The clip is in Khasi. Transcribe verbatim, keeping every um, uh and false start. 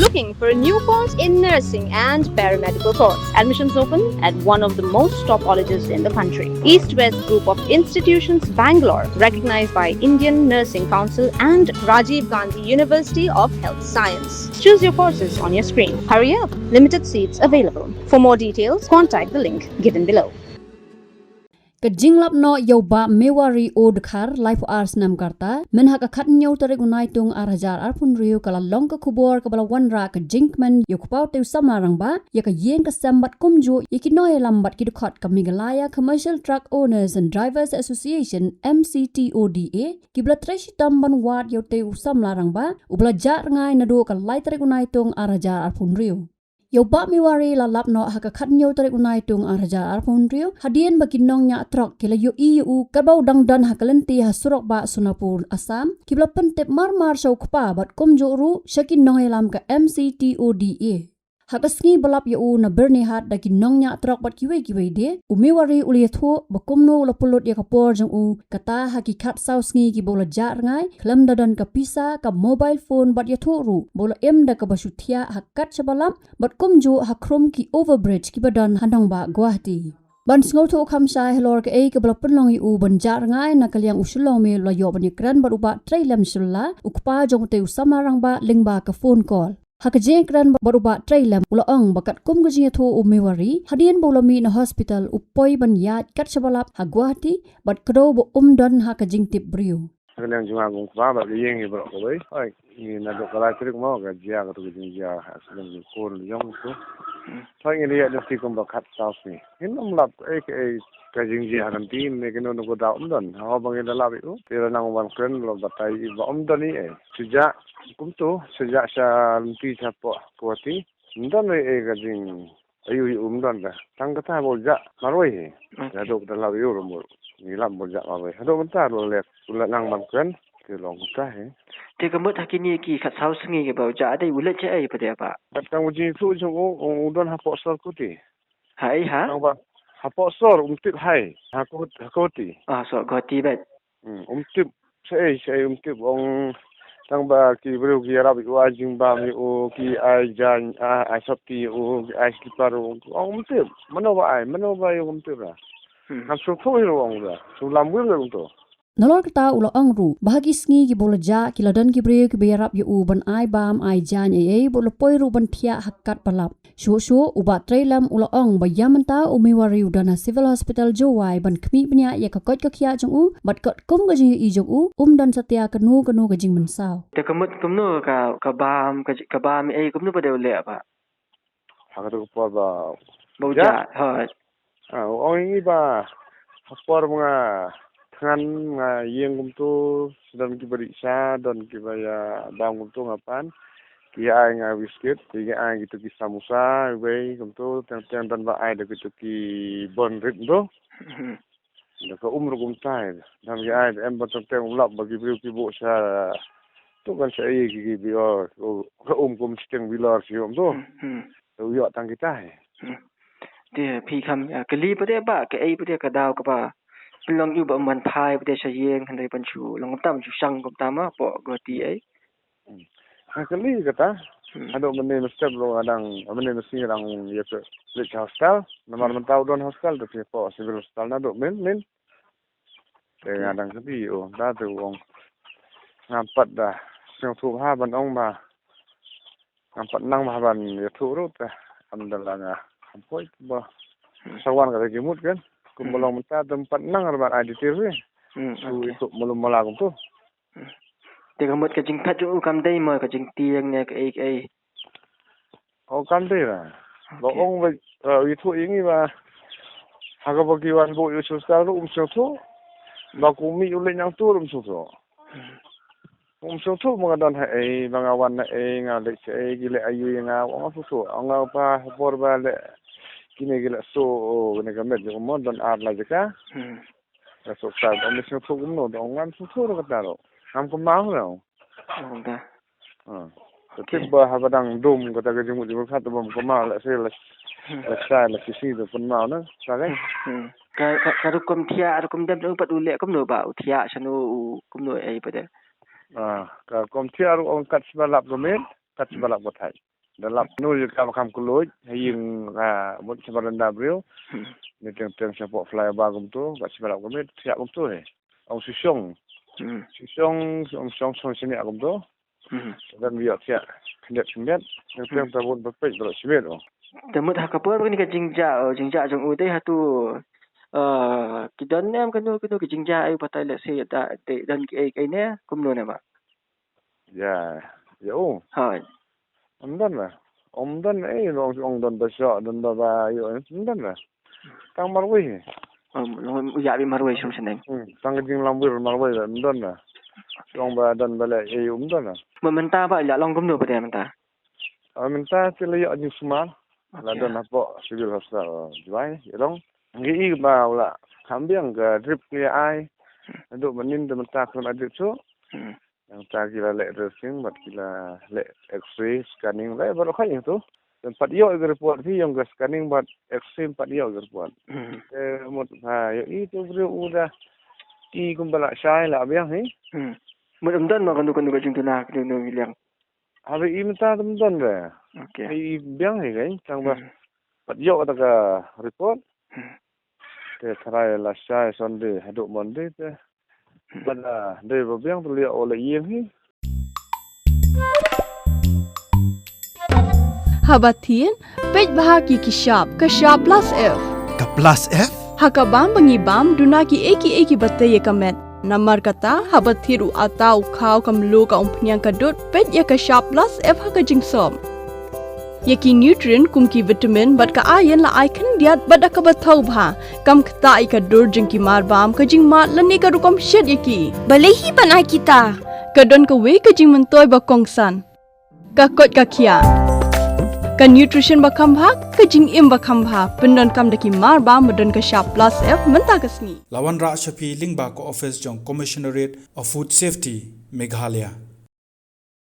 Looking for a new course in nursing and paramedical course? Admissions open at one of the most top colleges in the country. East West Group of Institutions, Bangalore, recognized by Indian Nursing Council and Rajiv Gandhi University of Health Science. Choose your courses on your screen. Hurry up, limited seats available. For more details, contact the link given below. Ka jinglap noh ïa u Bah Mewari O Dkhar, laiphew ar snem ka rta, mynha ka khathynñiew tarik u Naitung ar hajar arphew hynriew, ka la long ka khubor kaba la wanrah ka jingkmen ïa u kpa utei u samla rangbah ïa ka ïing ka sem bad kumjuh ïa ki nongïalam bad ki dkhot ka Meghalaya Commercial Truck Owners and Drivers Association, M C T O D A, kiba la trei shitom ban wad ïa utei u samla rangbah uba la jah rngai naduh ka lai tarik u Naitung ar hajar arphew hynriew. Ïa u Bah Mewari la lap noh ha ka khathynñiew tarik u Naitung ar hajar arphew hynriew, hadien ba ki nongñiah trok ki la ïohi ïa u katba u dang don ha ka lynti ha surok bah Sonapur, Assam, kiba la pyntip marmar sha u kpa bad kumjuh ruh sha ki nongïalam ka M C T O D A. Ha ka sngi ba lap ïa u na Byrnihat da ki nongñiah trok bad kiwei kiwei de, u Mewari u la ïathuh ba kumno u la pynlut ïa ka por jong u, kata ha ki khatsaw sngi kiba u la jah rngai, khlem da don ka pisa, ka mobile phone bad ïathuh ruh ba u la im da kaba shu thiah ha kat shaba lap, bad kumjuh ha khrum ki overbridge kiba don ha nongbah Guwahati. Ban sngewthuh kham shai halor kaei kaba la pynlong ïa u ban jah rngai na ka liang u Shillong Mail, la ïoh ban ïakren bad u Bah Treilem Shylla, u kpa jong utei u samla rangbah, lyngba ka phone call. Ha ka jingïakren bad u Bah Treilem, u la ong ba katkum ka jingïathuh u Mewari, hadien ba u la mih na hospital u poi ban ïaid kat shaba lap ha Guwahati, bad kdew ba um don ha ka jingtip briew. Ka liang jong nga kum u kpa bad ka ïing hi baroh kawei. Hooid, ngi naduh ka lai tarik mo ka jia katu ka jingjia accident jong ka khun jong u. Hooid, ngi la ïaid lynti kumba khatsaw sngi. Ngim lap ei ka ei ka jingjia ha lynti ne kano kano ka daw um don. Haba ngi la lap ïa u, te la nang wan kren la batai ba um don ei ei. Shu jah kumtu, shu jah sha lynti shapoh Guwahati. Um don ei ei ka jing Ayu, ayu, um don ka. Tang kata ba u jah marwei hi. Haduh kata la ïoh ruh ngi lap ba u jah marwei. Haduh mynta ruh la leh, u la nang ban kren. Ki long kata hi. Te ka mut ha kine ki khatsaw sngi kiba u jah dei u leit shaei pat de, Bah? Kat kaba jingïathuh jong u, u don hapoh sor khuti. Ha ei ha? Tang ba hapoh sor um tip hai. Ha khuti, ha khuti. Ah, sor khuti bet. Hmm, um tip shaei shaei, um tip, ong tang ba ki briew ki ïarap ïa u, ai jingbam ïa u, ki ai jaiñ, ai, ai sopti ïa u, ki ai slipar ïa u, ong um tip. Mano ba ai, mano ba ïa u um tip ra. Hmm. Ngam sngewthuh hi ruh ong ra. Shu lam wir leh kumto. Nalor kata u la ong ruh ba ha ki sngi kiba u la jah ki la don ki briew kiba ïarap ïa u ban ai bam ai jaiñ ei ei, ba u la poi ruh ban thiah ha kat ba lap. Shuh shuh u Bah Treilem u la ong ba ïa mynta u Mewari u don ha Civil Hospital Jowai ban khmih bniah ïa ka koit ka khiah jong u, bad katkum ka jingïohi jong u, um don satia kano kano ka jingmynsaw. Te ka mut kumno ka, ka bam, ka ji-, ka bam ei kumno ba dei u leh, Bah? Ha katu ka por ba ba u jah, jah, hooid. Ah, u ong ïa ngi ba ha por ba nga thngan, nga ïeng kumtu, don kiba rieh sha, don kiba ïa bam kumtu, nga pan. Ki ai nga biskit, ki ai kitu ki samosa, wei kumtu, teng teng don ba ai da kitu ki bon rit kumtu. Mhm. Da ka um ruh kumta, don ki ai, em ba teng teng u lap ba ki briew ki buh sha, tu kan sha ei ki, ki bi o, ka um kum sting bilor sha um tu. Mhm. Te u ïoh tang kita hi. Hmm. Te phi kham ïa kylli pat de, Bah, kaei pat de ka daw kaba pynlong ïa u ba um ban phai pat de sha ïing, hynrei ban shu long kumta, ban shu shang kumta ma hapoh Guwahati ei. Hmm. Ha kylli kata. Hmm. Haduh mynne mynstep ruh nga dang, mynne mynsngi nga dang ïa ka leit sha hostel. Namar, hmm, mynta u don hostel, te phi hapoh Civil Hospital naduh mynnin. Te nga dang kylli ïa u, da te u ong ngam pat da sngewthuh ha ban ong ba ngam pat nang ba ban ïathuh ruh te. Alhamdulillah, nga ngam poi ba. Hmm. Sa wan ka jingmut kan. Kum ba, hmm, long mynta te ngam pat nang ba ban ai detail hi. Hmm, shu, okay, ïathuh malu mala kumtu. Hmm. Te ka mut ka jingphet jong u kam dei mo ka jingtieng ne kaei kaei? O, kam dei ra. Ba, okay, ong ba, uh, ïathuh ïa ngi ba ha kaba ki wan buh ïa u sha hostel ruh um sngewthuh. Ba kum u mih u leit nangtu ruh um sngewthuh. Hmm. Um sngewthuh ba nga don haei, ba nga wan naei, nga leit shaei, ki leh aiu ïa nga, ong um sngewthuh. Ong nga pa ha por ba leh kine ki leh shuh, o, kine ka met jong u mo don ar lai jaka. Hmm. Ka suk sa, ong me sngewthuh kumno, ong ngam sngewthuh ruh kata ruh. Ngam kynmaw ruh. Ong da. Ha. Okay. Tip ba haba dang dum kata ka jingmut jingpyrkhat, bym kynmaw, lehse la, hmm, la shai la shisha da kynmaw na, sa ka. Hmm, hmm. Ka, ka, ka rukom thiah, rukom dem jong u pat u leh kumno, Bah, u thiah shano, u kumno ei pat de? Ah, ka rukom thiah ruh ong kat shaba lap ka miet. Kat shi ba lap ka thait. Da lap nu ïa ka ba kham kylluid ha ïing, ah, mut shi ba lynda briew. Hmm. Ni teng teng shapoh flyover kumto, kat shi ba lap ka miet, thiah kumto hi. Ong shu shong. Hmm. Shu shong, ong shong shong shane kumto. Hmm. Don ba ïoh thiah khyndiat khyndiat. Teng teng ta bun ba peit ba lap shi miet, oh. Te mut ha ka por ba kane ka jingjia, oh, jingjia jong u te hato, eh, ki don ne em kano kano ki jingjia, eh, batai lehse da, da don ki ei ki ei ne kumno ne ma? Ïa, ïa u. Hooid. Ym don la. Ym don, eh, long ong don ba shoh, don ba ba ïoh, ym don la. Tang marwei. Ym, long ïa bi marwei shong shaneng. Hmm, tang ka jinglamwir marwei la, ym don la. Long ba don ba leh, eh, ym don la. Mut mynta ba la long kumno ba dei mynta? Ah, mynta te la ïoh jingsumar. La, okay, don hapoh Civil Hospital Jowai, ïa long. Ngi i ba u la kham biang ka drip ngi ai. Haduh mynnin te mynta khlem ai drip shuh. Hmm. Nangta ki la leh dressing bad ki la leh X-ray, scanning, leh baroh kawei ïa to. Te ym pat ïoh ïa ka report phi, ïa ka scanning bad X-ray ym pat ïoh ïa ka report. Hmm. Te mut ba ïoh i to briew u da i kumba la shai la biang hi. Hmm. Mut ym don ma kano kano ka jingduna kano kano ki liang. Haba i mynta te ym don re. Okay. I biang hi kein tang ba. Hmm. Pat ïoh kata ka report. Hmm. Te tharai la shai Sunday haduh Monday te. Hmm. Pat, ah, dei ba biang te leh o la ïeng hi. Haba thied, peit bha ki ki shap, ka shap plus F. Ka plus F? Ha ka bam ba ngi bam, duna ki ei ki ei kiba tei ïa ka met. Namar kata, haba thied u atta, u khaw, ka mluh, ka umphniang, ka dud, peit ïa ka shap plus F ha ka jingsop. Ïa ki nutrient kum ki vitamin bad ka iron la ai khyndiat bad da kaba thaw bha. Kam ktah ïa ka dur jong ki mar bam, ka jingmad lane ka rukom shet ïa ki. Balei hi ban ai kita? Ka don kawei ka jingmyntoi ba kongsan. Ka koit ka khiah. Ka nutrition ba kham bha, ka jingim ba kham bha. Pyndonkam da ki mar bam ba don ka shap plus F mynta ka sngi. La wanrah sha phi lyngba ka office jong Commissionerate of Food Safety, Meghalaya.